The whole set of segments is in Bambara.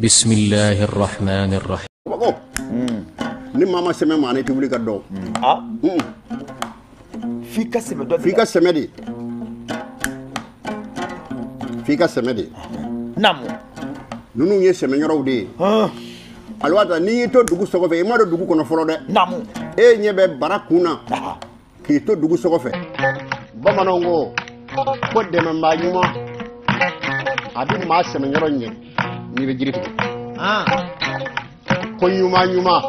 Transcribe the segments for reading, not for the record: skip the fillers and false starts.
بسم الله الرحمن الرحيم. Ni maa ma sɛmɛ maa ne tɛ wuli ka dɔn. F'i ka sɛmɛ dɔ. F'i ka sɛmɛ de. F'i ka sɛmɛ de. Naamu. Ninnu ye sɛmɛyɔrɔw de ye. Aliwata n'i y'i to dugu so kɔfɛ i ma don dugu kɔnɔ fɔlɔ dɛ. Naamu. E ɲɛ bɛ bara kun na. K'i to dugu so kɔfɛ. Bamananw ko ko dɛmɛbaa ɲuman a bɛ maa sɛmɛyɔrɔ ɲɛ n'i bɛ jiri tigɛ. Ko ɲuman ɲuman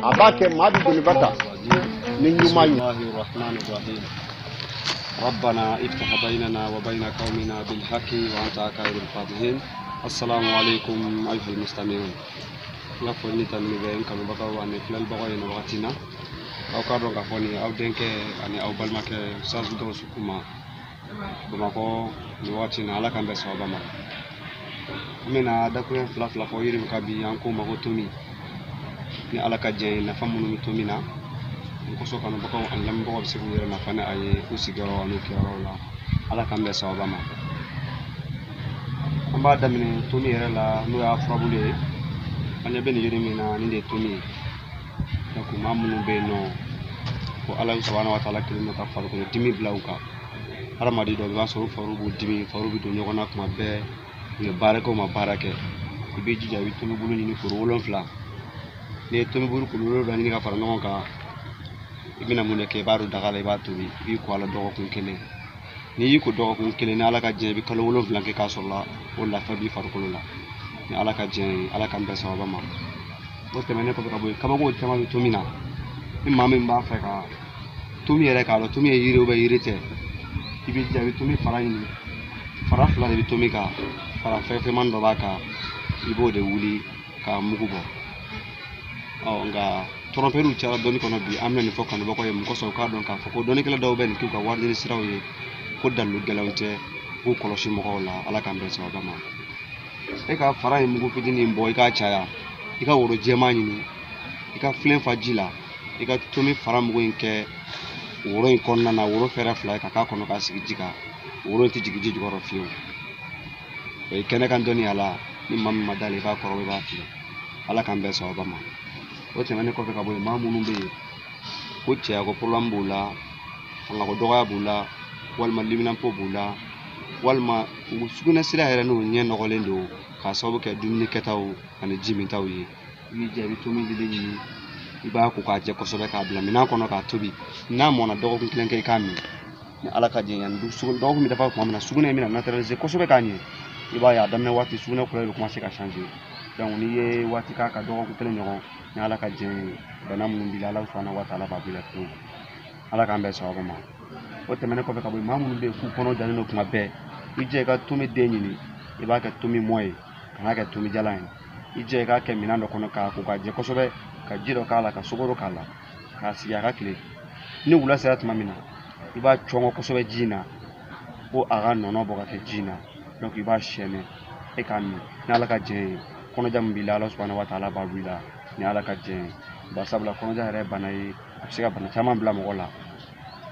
a b'a kɛ maa bɛ doniba ta ni ɲuman ye. ربنا افتح بيننا وبين قومنا بالحق وأنت خير الفاتحين. السلام عليكم أيها المستمعون. N ka foli ni tanuni bɛ n kanubagaw ani filɛlibagaw ye nin wagati in na. Aw k'a dɔn k'a fɔ nin aw denkɛ ani aw balimakɛ Ustaz Gawusu Kuma Bamakɔ nin wagati in na. Ala k'an bɛn sababa ma. An bɛna dakuruɲɛ fila fila fɔ yiri min kan bi, an k'o ma ko tomi. Ni Ala ka jɛn ye, nafa minnu bɛ tomi na, n kosɔn kanubagaw ani lamɛnbagaw bɛ se k'u yɛrɛ nafa ni a ye u sigiyɔrɔ ani u kɛyɔrɔw la. Ala k'an bɛn sababa ma. An b'a daminɛ tomi yɛrɛ la, n'o y'a furabulu ye. An ɲɛ bɛ nin yiri min na, nin de ye tomi ye. Donc maa minnu bɛ yen nɔ ko Ala subahana wa taala kelen don ka farikolo dimi bila u kan. Hadamaden dɔw i b'a sɔrɔ u fariw b'u dimi, fariw bɛ don ɲɔgɔn na tuma bɛɛ. U ye baara kɛ, u ma baara kɛ. I b'i jija, i bɛ tomibulu ɲini kuru 7. N'i ye tomibulu kuru 7 ɲini ka fara ɲɔgɔn kan, i bɛna mun de kɛ? I b'a don daga la, i b'a tobi, i b'i ko a la dɔgɔkun kelen. N'i y'i ko dɔgɔkun kelen, ni Ala ka jɛn, i bɛ kalo 7 kɛ k'a sɔrɔ la o lafiya b'i farikolo la. Ni Ala ka jɛn ye, Ala k'an bɛn sababa ma. O tɛmɛnen kɔfɛ ka bɔ yen, kabako caman bɛ tomi na. Ni maa min b'a fɛ ka tomi yɛrɛ k'a dɔn tomi ye yiri ye yiri tɛ, i b'i jija, i bɛ tomi fara ɲini. Fara fila de bɛ tomi kan, fara fɛgɛfɛman dɔ b'a kan, i b'o de wuli k'a mugu bɔ. Ɔ nka tɔrɔnpɛriw cayara dɔnni kɔnɔ bi. An bɛna nin fɔ kanubagaw ye mun kosɔn? U k'a dɔn k'a fɔ ko dɔnnikɛla dɔw bɛ nin k'u ka wari ɲini siraw ye, ko dalilu gɛlɛnw tɛ, k'u kɔlɔsi mɔgɔw la. Ala k'an bɛn sababa ma. E ka fara in mugu fitinin bɔ, i k'a caya, i ka woro jɛman ɲini, i ka filen fa ji la, i ka tomi fara mugu in kɛ woro in kɔnɔna na, woro fɛrɛ fila ye ka k'a kɔnɔ k'a sigi ji kan. Woro in tɛ jigin ji jukɔrɔ fiyewu. O ye kɛnɛ kan dɔnniya la. Ni maa min ma da la, i b'a kɔrɔ, i b'a fili. Ala k'an bɛn sababa ma. O tɛmɛnen kɔfɛ ka bɔ yen, maa minnu bɛ yen ko cɛya ko problème b'u la, fangako dɔgɔya b'u la, walima liminanpo b'u la, walima u sugunɛ sira yɛrɛ n'u ɲɛ nɔgɔlen don k'a sababu kɛ dumuni kɛtaw ani ji mintaw ye, i b'i jija, i bɛ tomi lili ɲini, i b'a ko k'a jɛ kosɛbɛ, k'a bila minɛn kɔnɔ k'a tobi. N'a mɔnna dɔgɔkun kelen kɛ, i k'a min. Ni Ala ka jɛ, yanni dɔgɔkun bɛ dafa tuma min na, sugunɛ in bɛna naturaliser kosɛbɛ k'a ɲɛ. I b'a ye a daminɛ waati sugunɛ couleur bɛ commencer ka changer. Donc n'i ye waati k'a kan, dɔgɔkun kelen ɲɔgɔn, ni Ala ka jɛ ye, bana minnu b'i la, Ala subahana wa taala b'a b'i la pewu. Ala k'an bɛn sababa ma. O tɛmɛnen kɔfɛ ka bɔ yen, maa minnu bɛ yen k'u kɔnɔ jalen don tuma bɛɛ, i jija i ka tomi den ɲini, i b'a kɛ tomi mɔ ye, kan'a kɛ tomi jalan ye. I jija i k'a kɛ minɛn dɔ kɔnɔ k'a ko k'a jɛ kosɛbɛ, ka ji dɔ k'a la, ka sukaro k'a la, k'a sigi a ka tile. Ni wula sera tuma min na, i b'a cɔngɔ kosɛbɛ ji in na ko a ka nɔnɔ bɔ ka kɛ ji in na. Donc i b'a sɛnɛ, e k'a min. Ni Ala ka jɛn ye, kɔnɔja min b'i la, Ala subahana wa taala b'a b'i la. Ni Ala ka jɛn ye, bari sabula kɔnɔja yɛrɛ ye bana ye, a bɛ se ka bana caman bila mɔgɔ la.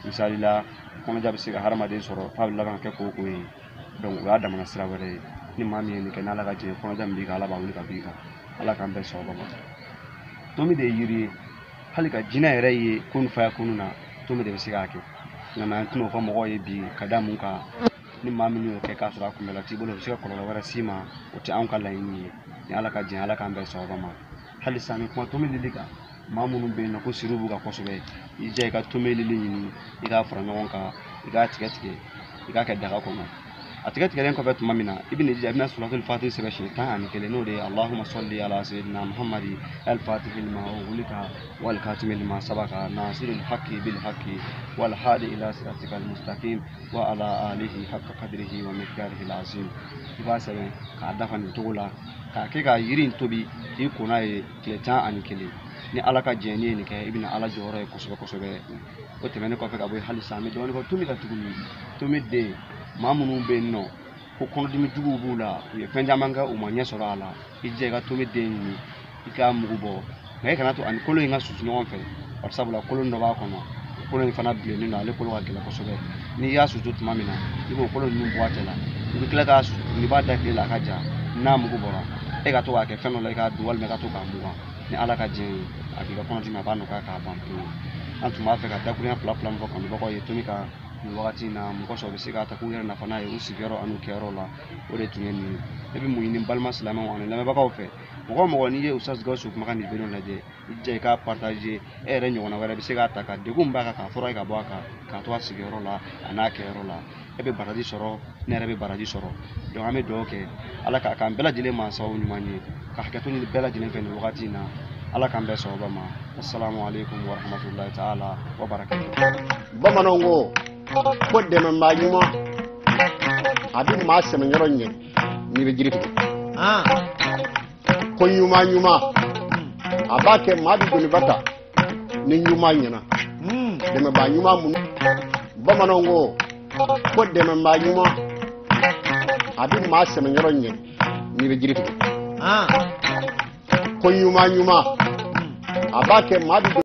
Misali la, kɔnɔja bɛ se ka hadamaden sɔrɔ f'a bɛ laban ka kɛ koko ye. Donc o y'a damana sira wɛrɛ ye. Ni maa min ye nin kɛ, ni Ala ka jɛn ye, kɔnɔja min b'i kan, Ala b'a wuli ka b'i kan. Ala k'an bɛn sababa ma. Tomi de ye yiri ye, hali ka jinɛ yɛrɛ ye ko nin fa kunu na, tomi de bɛ se k'a kɛ. Nka an tɛn'o fɔ mɔgɔw ye bi ka da mun kan. Ni maa min y'o kɛ k'a sɔrɔ a kunbɛla t'i bolo, o bɛ se ka kɔlɔlɔ wɛrɛ s'i ma. O tɛ anw ka laɲini ye. Ni Ala ka jɛn, Ala k'an bɛn sababa ma. Hali sisan an bɛ kuma tomi lili kan. Maa minnu bɛ yen nɔ ko siriw b'u kan kosɛbɛ, i jija i ka tomi lili ɲini, i k'a fara ɲɔgɔn kan, i k'a tigɛ tigɛ, i k'a kɛ daga kɔnɔ. A tigɛ tigɛlen kɔfɛ tuma min na, i bɛna jija, i bɛna suratul fatihi sɛbɛn siɲɛ 11, n'o de ye Allahumma salli ala sayyidina Muhammadi al-fatihi lima ughliqa wal khatimi lima sabaka nasiril haqqi bil haqqi wal hadi ila siratikal mustaqim wa ala alihi haqqa qadrihi wa miqdarihi al-azim. I b'a sɛbɛn k'a dafa nin cogo la, k'a kɛ ka yiri in tobi k'i ko n'a ye tile 11. Ni Ala ka jɛn, n'i ye nin kɛ, i bɛna Ala jɔyɔrɔ ye kosɛbɛ kosɛbɛ. O tɛmɛnen kɔfɛ ka bɔ yen, hali sisan an bɛ dɔɔnin fɔ tomi kan tuguni. Tomi den, maa minnu bɛ yen nɔ ko kɔnɔdimi juguw b'u la, u ye fɛn caman kɛ, u ma ɲɛ sɔrɔ a la, i jija i ka tomi den ɲini, i k'a mugu bɔ. Nka i kana to ani kolo in ka susu ɲɔgɔn fɛ, bari sabula kolo dɔ b'a kɔnɔ, o kolo in fana bilennen don, ale kolo ka gɛlɛn kosɛbɛ. N'i y'a susu tuma min na, i b'o kolo ninnu bɔ a cɛ la, i bɛ tila k'a susu tuguni, i b'a da tile la a ka ja. N'a mugu bɔra, E ka to k'a kɛ fɛn dɔ la i k'a dun walima i ka to k'a mugan ni Ala ka diɲɛ ye, a b'i ka kɔnɔdimi a b'a nɔgɔya k'a ban pewu. An tun b'a fɛ ka dakurunya fila fila min fɔ kanubagaw ye tomi kan nin wagati in na, mɔgɔ sɔrɔ bɛ se k'a ta k'u yɛrɛ nafa n'a ye u sigiyɔrɔ an'u kɛyɔrɔ la. O de tun ye nin ye. Ne bɛ mun ɲini balima silamɛw ani lamɛnbagaw fɛ, mɔgɔ o mɔgɔ n'i ye Ustaz Gawusu kumakan nin video lajɛ, i jija i k'a partager. E yɛrɛ ɲɔgɔnna wɛrɛ bɛ se k'a ta ka degun min b'a kan k'a fɔra ye ka bɔ a kan, k'a to a sigiyɔrɔ la a n'a kɛyɔrɔ la. E bɛ baraji sɔrɔ, ne yɛrɛ bɛ baraji sɔrɔ. Donc an bɛ dugawu kɛ Ala k'a k'an bɛɛ lajɛlen ma sababu ɲuman ye, ka hakɛto ɲini bɛɛ lajɛlen fɛ nin wagati in na. Ala k'an bɛɛ sababa ma. Assalamu alaikum wa rahmatullahi ta'ala wa barakatuh. Bamananw ko ko dɛmɛbaa ɲuman a bɛ maa sɛmɛyɔrɔ ɲɛ n'i bɛ jiri tigɛ. Ko ɲuman ɲuman a b'a kɛ maa bɛ doniba ta ni ɲuman ɲɛna. Dɛmɛbaa ɲuman mun. Bamananw ko ko dɛmɛbaa ɲuman a bɛ maa sɛmɛyɔrɔ ɲɛ n'i bɛ jiri tigɛ. Ko ɲuman ɲuman a b'a kɛ maa bɛ.